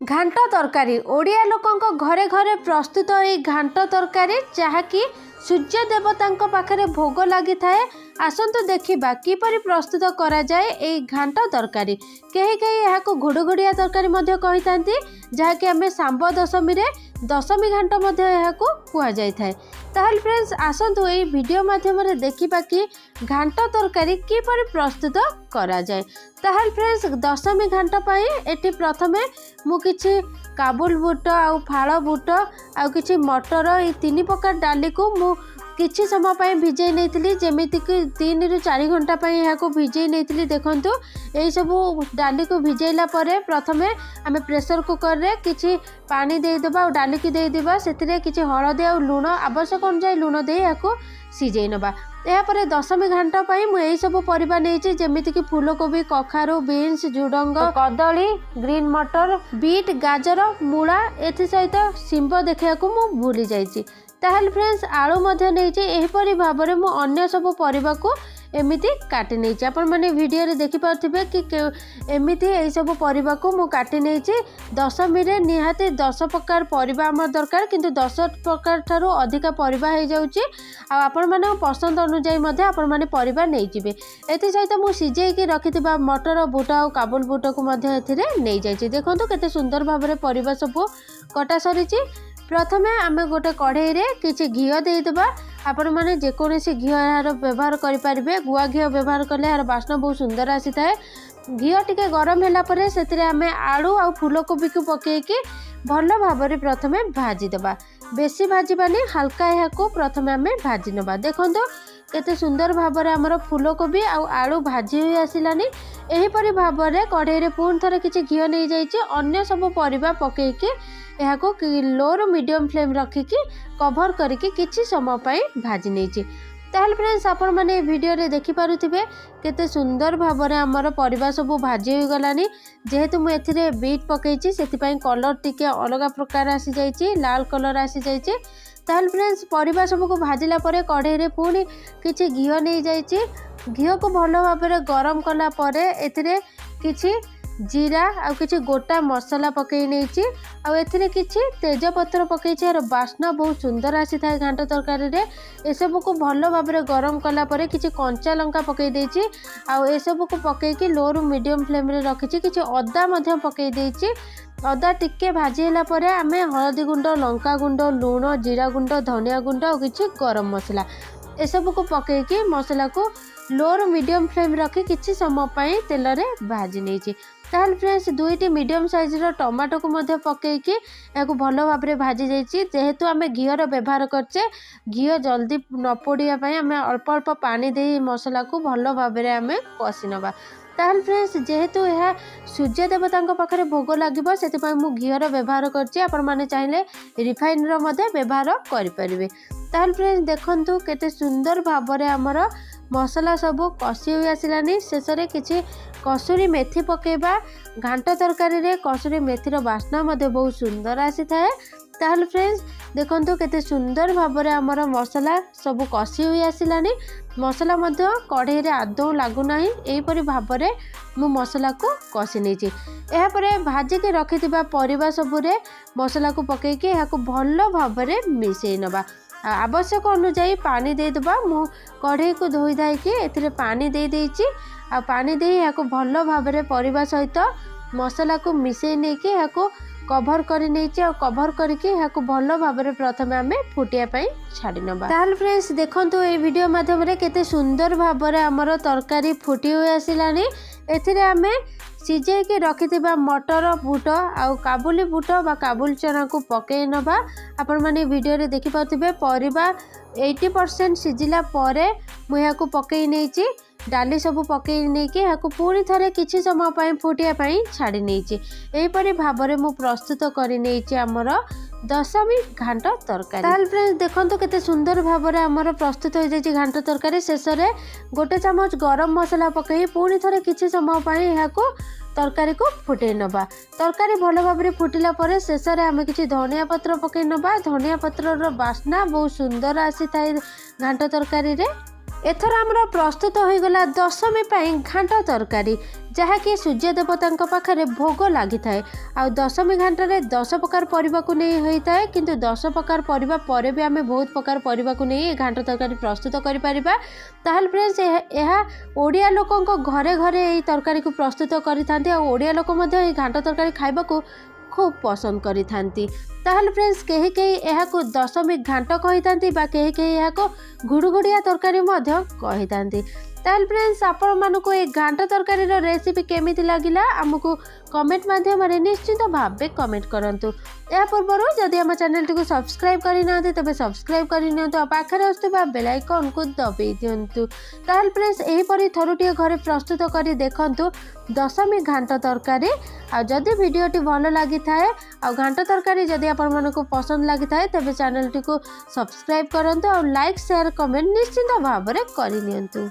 ଘାଣ୍ଟ ତରକାରୀ, ଓଡ଼ିଆ ଲୋକଙ୍କ ଘରେ ଘରେ ପ୍ରସ୍ତୁତ ଏହି ଘାଣ୍ଟ ତରକାରୀ, ଯାହାକି ସୂର୍ଯ୍ୟ ଦେବତାଙ୍କ ପାଖରେ ଭୋଗ ଲାଗିଥାଏ। ଆସନ୍ତୁ ଦେଖିବା କିପରି ପ୍ରସ୍ତୁତ କରାଯାଏ ଏହି ଘାଣ୍ଟ ତରକାରୀ। କେହି କେହି ଏହାକୁ ଘୁଡ଼ୁଘୁଡ଼ିଆ ତରକାରୀ ମଧ୍ୟ କହିଥାନ୍ତି, ଯାହାକି ଆମେ ଶାମ୍ବ ଦଶମୀରେ ଦଶମୀ ଘାଣ୍ଟ ମଧ୍ୟ ଏହାକୁ କୁହାଯାଇଥାଏ। ତାହେଲେ ଫ୍ରେଣ୍ଡସ୍, ଆସନ୍ତୁ ଏହି ଭିଡ଼ିଓ ମାଧ୍ୟମରେ ଦେଖିବା କି ଘାଣ୍ଟ ତରକାରୀ କିପରି ପ୍ରସ୍ତୁତ କରାଯାଏ। ତାହେଲେ ଫ୍ରେଣ୍ଡସ୍, ଦଶମୀ ଘାଣ୍ଟ ପାଇଁ ଏଠି ପ୍ରଥମେ ମୁଁ କିଛି କାବୁଲ ବୁଟ ଆଉ ଫାଳ ବୁଟ ଆଉ କିଛି ମଟର, ଏଇ 3 ପ୍ରକାର ଡାଲିକୁ ମୁଁ କିଛି ସମୟ ପାଇଁ ଭିଜେଇ ନେଇଥିଲି, ଯେମିତିକି 3ରୁ 4 ଘଣ୍ଟା ପାଇଁ ଏହାକୁ ଭିଜେଇ ନେଇଥିଲି। ଦେଖନ୍ତୁ, ଏଇସବୁ ଡାଲିକୁ ଭିଜେଇଲା ପରେ ପ୍ରଥମେ ଆମେ ପ୍ରେସର କୁକରରେ କିଛି ପାଣି ଦେଇଦେବା ଆଉ ଡାଲିକି ଦେଇଦେବା। ସେଥିରେ କିଛି ହଳଦୀ ଆଉ ଲୁଣ, ଆବଶ୍ୟକ ଅନୁଯାୟୀ ଲୁଣ ଦେଇ ଏହାକୁ ସିଝେଇ ନେବା। ଏହାପରେ ଦଶମୀ ଘାଣ୍ଟ ପାଇଁ ମୁଁ ଏଇସବୁ ପରିବା ନେଇଛି, ଯେମିତିକି ଫୁଲକୋବି, କଖାରୁ, ବିନ୍ସ, ଝୁଡ଼ଙ୍ଗ, କଦଳୀ, ଗ୍ରୀନ୍ ମଟର, ବିଟ୍, ଗାଜର, ମୂଳା, ଏଥିସହିତ ଶିମ୍ବ ଦେଖିବାକୁ ମୁଁ ଭୁଲି ଯାଇଛି। ତାହେଲେ ଫ୍ରେଣ୍ଡସ୍, ଆଳୁ ମଧ୍ୟ ନେଇଛି। ଏହିପରି ଭାବରେ ମୁଁ ଅନ୍ୟ ସବୁ ପରିବାକୁ ଏମିତି କାଟି ନେଇଛି। ଆପଣମାନେ ଭିଡ଼ିଓରେ ଦେଖିପାରୁଥିବେ କି ଏମିତି ଏଇସବୁ ପରିବାକୁ ମୁଁ କାଟି ନେଇଛି। ଦଶମୀରେ ନିହାତି 10 ପ୍ରକାର ପରିବା ଆମର ଦରକାର, କିନ୍ତୁ 10 ପ୍ରକାର ଠାରୁ ଅଧିକା ପରିବା ହେଇଯାଉଛି। ଆଉ ଆପଣମାନଙ୍କ ପସନ୍ଦ ଅନୁଯାୟୀ ମଧ୍ୟ ଆପଣମାନେ ପରିବା ନେଇଯିବେ। ଏଥିସହିତ ମୁଁ ସିଝେଇକି ରଖିଥିବା ମଟର, ବୁଟ ଆଉ କାବୁଲ ବୁଟକୁ ମଧ୍ୟ ଏଥିରେ ନେଇଯାଇଛି। ଦେଖନ୍ତୁ, କେତେ ସୁନ୍ଦର ଭାବରେ ପରିବା ସବୁ କଟା ସରିଛି। ପ୍ରଥମେ ଆମେ ଗୋଟେ କଢ଼େଇରେ କିଛି ଘିଅ ଦେଇଦେବା। ଆପଣମାନେ ଯେକୌଣସି ଘିଅ ଏହାର ବ୍ୟବହାର କରିପାରିବେ। ଗୁଆ ଘିଅ ବ୍ୟବହାର କଲେ ଏହାର ବାସ୍ନା ବହୁତ ସୁନ୍ଦର ଆସିଥାଏ। ଘିଅ ଟିକେ ଗରମ ହେଲା ପରେ ସେଥିରେ ଆମେ ଆଳୁ ଆଉ ଫୁଲକୋବିକୁ ପକାଇକି ଭଲ ଭାବରେ ପ୍ରଥମେ ଭାଜିଦେବା। ବେଶୀ ଭାଜିବାନି, ହାଲକା ଏହାକୁ ପ୍ରଥମେ ଆମେ ଭାଜି ନେବା। ଦେଖନ୍ତୁ, କେତେ ସୁନ୍ଦର ଭାବରେ ଆମର ଫୁଲକୋବି ଆଉ ଆଳୁ ଭାଜି ହୋଇ ଆସିଲାନି। ଏହିପରି ଭାବରେ କଢ଼େଇରେ ପୁଣି ଥରେ କିଛି ଘିଅ ନେଇଯାଇଛି। ଅନ୍ୟ ସବୁ ପରିବା ପକାଇକି ଏହାକୁ ଲୋରୁ ମିଡ଼ିୟମ୍ ଫ୍ଲେମ୍ ରଖିକି କଭର୍ କରିକି କିଛି ସମୟ ପାଇଁ ଭାଜି ନେଇଛି। ତାହେଲେ ଫ୍ରେଣ୍ଡସ୍, ଆପଣମାନେ ଏ ଭିଡ଼ିଓରେ ଦେଖିପାରୁଥିବେ କେତେ ସୁନ୍ଦର ଭାବରେ ଆମର ପରିବା ସବୁ ଭାଜି ହୋଇଗଲାଣି। ଯେହେତୁ ମୁଁ ଏଥିରେ ବିଟ୍ ପକାଇଛି, ସେଥିପାଇଁ କଲର୍ ଟିକେ ଅଲଗା ପ୍ରକାର ଆସିଯାଇଛି, ଲାଲ କଲର୍ ଆସିଯାଇଛି। ତାହେଲେ ଫ୍ରେଣ୍ଡସ୍, ପରିବା ସବୁକୁ ଭାଜିଲା ପରେ କଢ଼େଇରେ ପୁଣି କିଛି ଘିଅ ନେଇଯାଇଛି। ଘିଅକୁ ଭଲ ଭାବରେ ଗରମ କଲା ପରେ ଏଥିରେ କିଛି ଜିରା ଆଉ କିଛି ଗୋଟା ମସଲା ପକାଇ ନେଇଛି, ଆଉ ଏଥିରେ କିଛି ତେଜପତ୍ର ପକାଇଛି। ଏହାର ବାସ୍ନା ବହୁତ ସୁନ୍ଦର ଆସିଥାଏ ଘାଣ୍ଟ ତରକାରୀରେ। ଏସବୁକୁ ଭଲ ଭାବରେ ଗରମ କଲା ପରେ କିଛି କଞ୍ଚା ଲଙ୍କା ପକାଇ ଦେଇଛି, ଆଉ ଏସବୁକୁ ପକାଇକି ଲୋରୁ ମିଡ଼ିୟମ୍ ଫ୍ଲେମ୍ରେ ରଖିଛି। କିଛି ଅଦା ମଧ୍ୟ ପକାଇ ଦେଇଛି। ଅଦା ଟିକେ ଭାଜି ହେଲା ପରେ ଆମେ ହଳଦୀ ଗୁଣ୍ଡ, ଲଙ୍କା ଗୁଣ୍ଡ, ଲୁଣ, ଜିରା ଗୁଣ୍ଡ, ଧନିଆ ଗୁଣ୍ଡ ଆଉ କିଛି ଗରମ ମସଲା ଏସବୁକୁ ପକାଇକି ମସଲାକୁ ଲୋରୁ ମିଡ଼ିୟମ୍ ଫ୍ଲେମ୍ ରଖି କିଛି ସମୟ ପାଇଁ ତେଲରେ ଭାଜି ନେଇଛି। ତାହେଲେ ଫ୍ରେଣ୍ଡସ୍, 2ଟି ମିଡ଼ିୟମ୍ ସାଇଜ୍ର ଟମାଟୋକୁ ମଧ୍ୟ ପକାଇକି ଏହାକୁ ଭଲ ଭାବରେ ଭାଜି ଯାଇଛି। ଯେହେତୁ ଆମେ ଘିଅର ବ୍ୟବହାର କରିଛେ, ଘିଅ ଜଲ୍ଦି ନ ପୋଡ଼ିବା ପାଇଁ ଆମେ ଅଳ୍ପ ଅଳ୍ପ ପାଣି ଦେଇ ମସଲାକୁ ଭଲ ଭାବରେ ଆମେ କଷି ନେବା। ତାହେଲେ ଫ୍ରେଣ୍ଡସ୍, ଯେହେତୁ ଏହା ସୂର୍ଯ୍ୟ ଦେବତାଙ୍କ ପାଖରେ ଭୋଗ ଲାଗିବ, ସେଥିପାଇଁ ମୁଁ ଘିଅର ବ୍ୟବହାର କରିଛି। ଆପଣମାନେ ଚାହିଁଲେ ରିଫାଇନ୍ର ମଧ୍ୟ ବ୍ୟବହାର କରିପାରିବେ। ତାହେଲେ ଫ୍ରେଣ୍ଡସ୍, ଦେଖନ୍ତୁ କେତେ ସୁନ୍ଦର ଭାବରେ ଆମର ମସଲା ସବୁ କଷି ହୋଇ ଆସିଲାନି। ଶେଷରେ କିଛି କସୁରୀ ମେଥି ପକାଇବା। ଘାଣ୍ଟ ତରକାରୀରେ କସୁରୀ ମେଥିର ବାସ୍ନା ମଧ୍ୟ ବହୁତ ସୁନ୍ଦର ଆସିଥାଏ। ତାହେଲେ ଫ୍ରେଣ୍ଡସ୍, ଦେଖନ୍ତୁ କେତେ ସୁନ୍ଦର ଭାବରେ ଆମର ମସଲା ସବୁ କଷି ହୋଇ ଆସିଲାନି। ମସଲା ମଧ୍ୟ କଢ଼େଇରେ ଆଦୌ ଲାଗୁନାହିଁ। ଏହିପରି ଭାବରେ ମୁଁ ମସଲାକୁ କଷି ନେଇଛି। ଏହାପରେ ଭାଜିକି ରଖିଥିବା ପରିବା ସବୁରେ ମସଲାକୁ ପକାଇକି ଏହାକୁ ଭଲ ଭାବରେ ମିଶାଇ ନେବା। ଆବଶ୍ୟକ ଅନୁଯାୟୀ ପାଣି ଦେଇଦେବା। ମୁଁ କଢ଼େଇକୁ ଧୋଇ ଧାଇକି ଏଥିରେ ପାଣି ଦେଇଦେଇଛି, ଆଉ ପାଣି ଦେଇ ଏହାକୁ ଭଲ ଭାବରେ ପରିବା ସହିତ ମସଲାକୁ ମିଶାଇ ନେଇକି ଏହାକୁ କଭର୍ କରି ନେଇଛି, ଆଉ କଭର୍ କରିକି ଏହାକୁ ଭଲ ଭାବରେ ପ୍ରଥମେ ଆମେ ଫୁଟିବା ପାଇଁ ଛାଡ଼ି ନେବା। ତାହେଲେ ଫ୍ରେଣ୍ଡସ୍, ଦେଖନ୍ତୁ ଏଇ ଭିଡ଼ିଓ ମାଧ୍ୟମରେ କେତେ ସୁନ୍ଦର ଭାବରେ ଆମର ତରକାରୀ ଫୁଟି ହୋଇ ଆସିଲାଣି। ଏଥିରେ ଆମେ ସିଝେଇକି ରଖିଥିବା ମଟର, ବୁଟ ଆଉ କାବୁଲି ବୁଟ ବା କାବୁଲି ଚଣାକୁ ପକାଇ ନେବା। ଆପଣମାନେ ଭିଡ଼ିଓରେ ଦେଖିପାରୁଥିବେ, ପରିବା 80% ସିଝିଲା ପରେ ମୁଁ ଏହାକୁ ପକାଇ ନେଇଛି। ଡାଲି ସବୁ ପକାଇ ନେଇକି ଏହାକୁ ପୁଣି ଥରେ କିଛି ସମୟ ପାଇଁ ଫୁଟିବା ପାଇଁ ଛାଡ଼ି ନେଇଛି। ଏହିପରି ଭାବରେ ମୁଁ ପ୍ରସ୍ତୁତ କରି ନେଇଛି ଆମର ଦଶମୀ ଘାଣ୍ଟ ତରକାରୀ। ତାହେଲେ ଫ୍ରେଣ୍ଡସ୍, ଦେଖନ୍ତୁ କେତେ ସୁନ୍ଦର ଭାବରେ ଆମର ପ୍ରସ୍ତୁତ ହୋଇଯାଇଛି ଘାଣ୍ଟ ତରକାରୀ। ଶେଷରେ 1 ଚାମଚ ଗରମ ମସଲା ପକାଇ ପୁଣି ଥରେ କିଛି ସମୟ ପାଇଁ ଏହାକୁ ତରକାରୀକୁ ଫୁଟେଇ ନେବା। ତରକାରୀ ଭଲ ଭାବରେ ଫୁଟିଲା ପରେ ଶେଷରେ ଆମେ କିଛି ଧନିଆ ପତ୍ର ପକାଇ ନେବା। ଧନିଆ ପତ୍ରର ବାସ୍ନା ବହୁତ ସୁନ୍ଦର ଆସିଥାଏ ଘାଣ୍ଟ ତରକାରୀରେ। ଏଥର ଆମର ପ୍ରସ୍ତୁତ ହୋଇଗଲା ଦଶମୀ ପାଇଁ ଘାଣ୍ଟ ତରକାରୀ, ଯାହାକି ସୂର୍ଯ୍ୟ ଦେବତାଙ୍କ ପାଖରେ ଭୋଗ ଲାଗିଥାଏ। ଆଉ ଦଶମୀ ଘାଣ୍ଟରେ 10 ପ୍ରକାର ପରିବାକୁ ନେଇ ହୋଇଥାଏ, କିନ୍ତୁ 10 ପ୍ରକାର ପରିବା ପରେ ବି ଆମେ ବହୁତ ପ୍ରକାର ପରିବାକୁ ନେଇ ଏ ଘାଣ୍ଟ ତରକାରୀ ପ୍ରସ୍ତୁତ କରିପାରିବା। ତାହେଲେ ଫ୍ରେଣ୍ଡସ୍, ଏହା ଓଡ଼ିଆ ଲୋକଙ୍କ ଘରେ ଘରେ ଏହି ତରକାରୀକୁ ପ୍ରସ୍ତୁତ କରିଥାନ୍ତି, ଆଉ ଓଡ଼ିଆ ଲୋକ ମଧ୍ୟ ଏହି ଘାଣ୍ଟ ତରକାରୀ ଖାଇବାକୁ ଖୁବ୍ ପସନ୍ଦ କରିଥାନ୍ତି। ତାହେଲେ ଫ୍ରେଣ୍ଡସ୍, କେହି କେହି ଏହାକୁ ଦଶମୀ ଘାଣ୍ଟ କହିଥାନ୍ତି ବା କେହି କେହି ଏହାକୁ ଗୁଡ଼ୁଗୁଡ଼ିଆ ତରକାରୀ ମଧ୍ୟ କହିଥାନ୍ତି। ତାହେଲେ ଫ୍ରେଣ୍ଡସ୍, ଆପଣମାନଙ୍କୁ ଏହି ଘାଣ୍ଟ ତରକାରୀର ରେସିପି କେମିତି ଲାଗିଲା ଆମକୁ କମେଣ୍ଟ ମାଧ୍ୟମରେ ନିଶ୍ଚିତ ଭାବେ କମେଣ୍ଟ କରନ୍ତୁ। ଏହା ପୂର୍ବରୁ ଯଦି ଆମ ଚ୍ୟାନେଲଟିକୁ ସବସ୍କ୍ରାଇବ୍ କରିନାହାନ୍ତି, ତେବେ ସବସ୍କ୍ରାଇବ୍ କରିନିଅନ୍ତୁ ଆଉ ପାଖରେ ଆସୁଥିବା ବେଲ୍ ଆଇକନ୍କୁ ଦବେଇ ଦିଅନ୍ତୁ। ତାହେଲେ ଫ୍ରେଣ୍ଡସ୍, ଏହିପରି ଥରୁଟିଏ ଘରେ ପ୍ରସ୍ତୁତ କରି ଦେଖନ୍ତୁ ଦଶମୀ ଘାଣ୍ଟ ତରକାରୀ। ଆଉ ଯଦି ଭିଡ଼ିଓଟି ଭଲ ଲାଗିଥାଏ ଆଉ ଘାଣ୍ଟ ତରକାରୀ ଯଦି ଆପଣମାନଙ୍କୁ ପସନ୍ଦ ଲାଗିଥାଏ, ତେବେ ଚ୍ୟାନେଲଟିକୁ ସବସ୍କ୍ରାଇବ୍ କରନ୍ତୁ ଆଉ ଲାଇକ୍, ସେୟାର, କମେଣ୍ଟ ନିଶ୍ଚିତ ଭାବରେ କରିନିଅନ୍ତୁ।